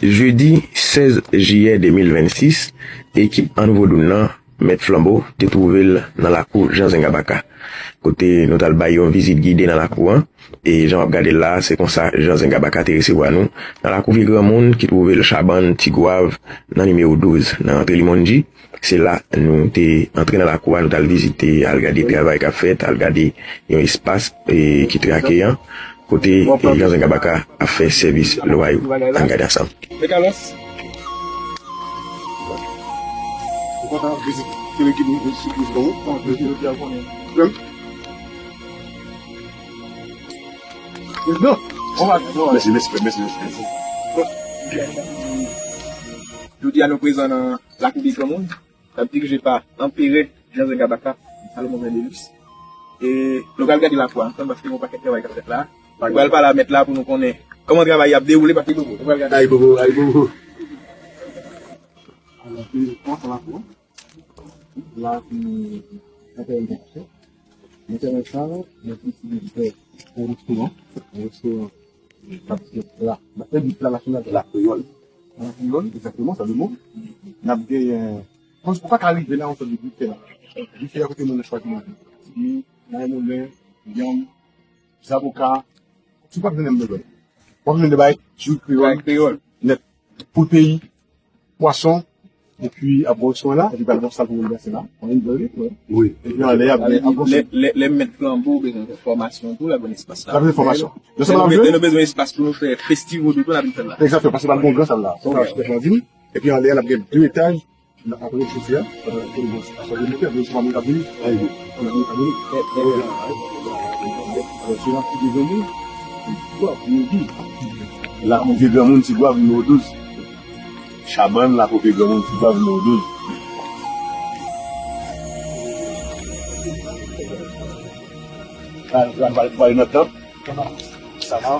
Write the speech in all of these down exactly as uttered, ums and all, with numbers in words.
Jedi sèz jiyè de mil vennsis, ekip An Nouvo Doun nan, Mèt Flanbo, te twouve l nan lakou Jan Zengabaka, kote nou t al bay yon vizit gide nan lakou an. E jan w ap gade l la a, se konsa Jan Zengabaka te resevwa nou nan lakou vye granmoun ki twouve l Chabann Tigwav nan nimewo douz, nan antre Limondji. Se la nou te antre nan lakou a, nou t al vizite, al gade travay k ap fèt, al gade yon espas, e, ki trè akeyan, kote, e, Jan Zengabaka ap fè sèvis lwa yo. Ann gade ansanm. Mekalos. Ou kontan vizit Filikin, vizit Filikin, bon? Bon, vizit Filikin, konnen. Mèsi, mèsi, mèsi, mèsi. Jodi a nou prezan nan lakou vye granmoun, k ap dirije pa Anperè Jan Zengabaka, Salomon Vendelis. E nou pral gade lakou a ansanm paske gen yon pakèt travay k ap fèt la. Nou pral pale a mèt la pou nou konnen kòman travay ap dewoule paske nou pral gade. Ay bobo, ay bobo. Alò, se konsa lakou a. La, se yon tèren ki mache. Nan tèren sa, nou itilize pou restoran. Yon restoran k ap fèt la. Nan Elite La Nasyonal. La Kreyòl. La Kreyòl, egzakteman, sa de mo. N ap genyen, ou pa ka rive la, yon sòt de bifè la. Bifè a kote moun nan chwazi manje. Ti moulen, yanm, zaboka. Si w pa vle menm bagay. W ap jwenn de bagay, jwi kreyòl. Bagay kreyòl. Nèt. Poul peyi, pwason, epi ap gen restoran la, epi pral gen sal pou moun danse la. Wi. Epi anlè, ap gen, ap gen lè, lè, lè mèt flanbo, bezwen fè fòmasyon tou, l ap gen espas la. L ap gen fòmasyon. Lè nou bezwen espas pou nou fè festival tou, n ap vin fè l la. Egzakteman, paske pral gen yon gran sal la. Sa, w ap fè fòmasyon. Epi anlè, l ap gen de etaj. Nan apre chofè a, pandan ke nou gen sitiyasyon de montè, gen sitiyasyon moun k ap vini. Ann gen moun k ap vini. Alò, se lakou vye granmoun, Tigwav, nimewo douz. Lakou vye granmoun, Tigwav, nimewo douz. Chabann, lakou vye granmoun, Tigwav, nimewo douz. La, la, pale, pale nan tanp. Sa va?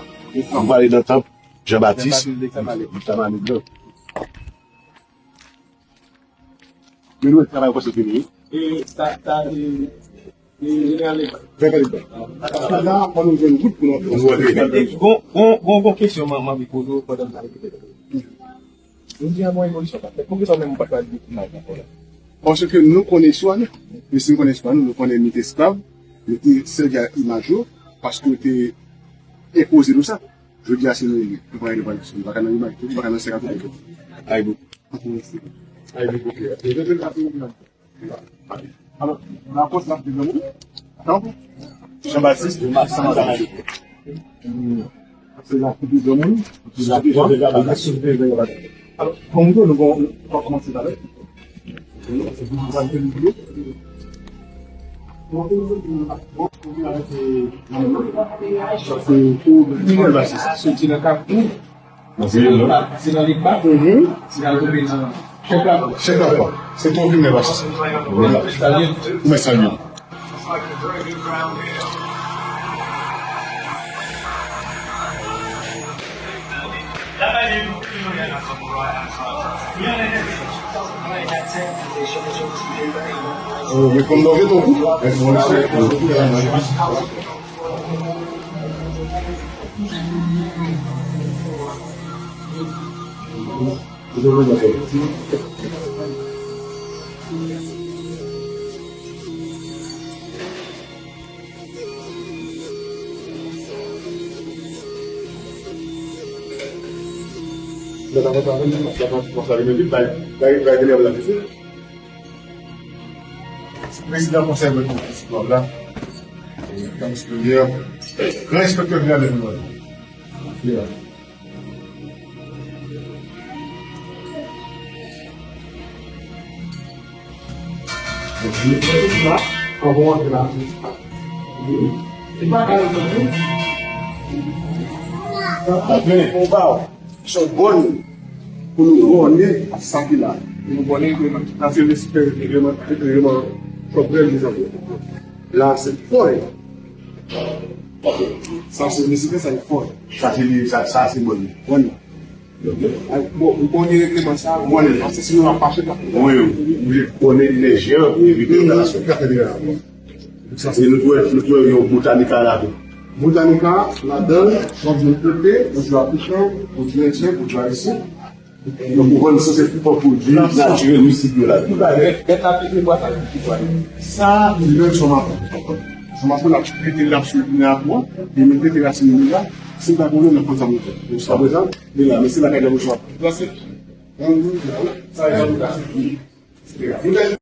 Pale nan tanp. Jan Batis. Jan Batis de Samalek. Samalek, non. Men nou wè travay kòmanse fini, wi. E sa, sa, e, e, jeneral Leblanc. Jeneral Leblanc. Paske la, fò nou jwenn goud pou nou fè. E, e, gon, gon, gon, gon kesyon m, m anvi poze w pandan m ap koute. Nou di a gon evolisyon k ap fèt. Poukisa w menm ou pa t pale de imaj ankò la? Paske nou konnen istwa nou. E si nou konnen istwa nou, nou konnen nou te esklav, nou te sèvi ak imaj yo, paske yo te enpoze nou sa. Jodi a, si nou, nou pran endepandans, nou pa ka nan imaj, nou pa ka nan sèk ak imaj. Ay, bon. Ay, bon, ok. Alò, lakòs la, se granmoun. Tanp. Jean Baptiste, Jean Baptiste. Se la, se granmoun. Alò, bon, nou, nou, nou, nou kòmanse talè. Soti nan Kafou, se nan Lipa, se nan Lipa, se nan Chèk Lapòt. Chèk Lapòt. Se tou kriminèl la, sa. Ou mèt salye. Prezidan konsèy mwen pou festival la. Tankou premye, gran enspektè jeneral de nou. Epi, tout sa, kòman w antre la? Se pa kal antre. Sa, sa, se yon bòn pou nou konnen sa ki la. Pou nou konnen regleman. Sa se respè regleman, regleman kòpral de zanmi. La, se fòy. Sa se Meksiken, sa se fòy. Sa se li, sa, sa se bòn. Bòn. Ay, bon, ou konnen regleman sa, ou konnen, paske sinon w ap mache nan. Wi, wi, ou konnen lejè, pou evite relasyon. Sa se nou twè, nou twè yon botanika la tou. Botanika, ladan, w ap jwenn kote, ou jwe afiche, ou jwe enchèk, ou jwe ayisyen. Donk, ou konn sa se pi bon pwodui natirèl mistik yo la. Bèt la pete bwa sa. Sa, li menm se yon mapon. Se yon mapon, l ap pete, l ap sou linnen a tou an, e li pete rasin li la. Si l pa konnen, n ap konn sa pou l fè. Jiska prezan, li la, men se lakay djab ou chwa. Sa, sa, sa, sa.